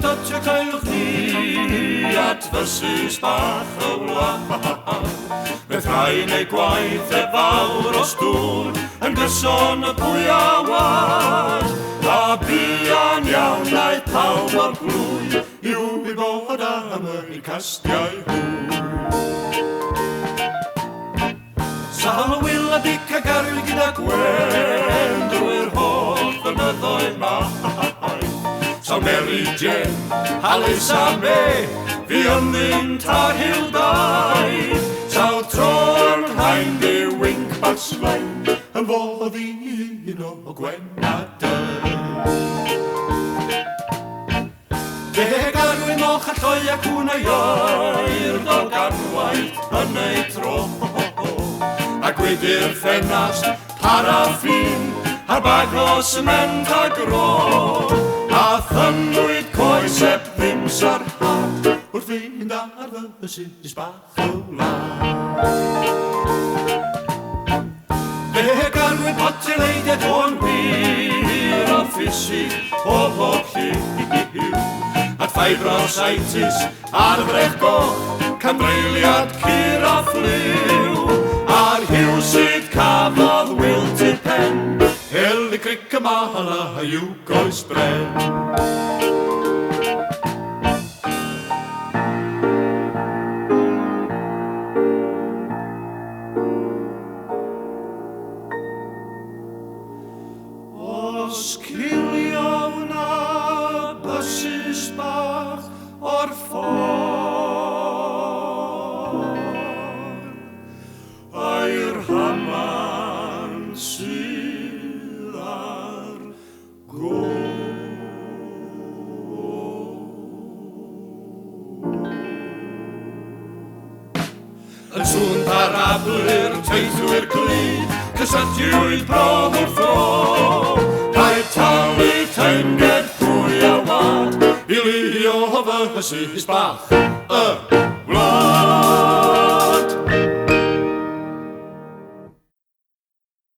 dotio caelwch ni at fysus bach y wlad. Beth rhain ei gwaith e fawr o stŵr yn gyson y pwy a wad. A buan iawn naeth pawb o'r plwy i wybod am eu castiau hwy. Sal Wil a Dic a Gary gyda Gwen drwy'r holl fynyddoedd maith. Sawl Mary Jane, Alice a May, fi ynddynt ar hil daith. Sawl tro yn rhain di winc bach smain, yn fodd i un o Gwen a Dyn. Fe garwyn moch a lloi a cwn a ioer dol ganwaith yn ei tro. A gwydyr ffenast, paraffin, a'r bag o cement a gro. A thynnwyd coes heb ddim sarhad wrth fynd ar fysus bach y wlad. Fe garwyd potileidiau o'n wir a ffisig o bob lliw. At fibrositis a'r frech goch, camdreuliad cur a ffliw. A'r hiw sydd cafodd Wil pen, heli cric y mala a yw goes bren. Os cilio wna bysus bach o'r ffordd, ai'r haman sydd ar goll. Yn sŵn parablu'r teithwyr glyd, cysylltiwyd bro wrth fro. Rhaid talu tynged pwy a wad, i lio fysus bach y wlad.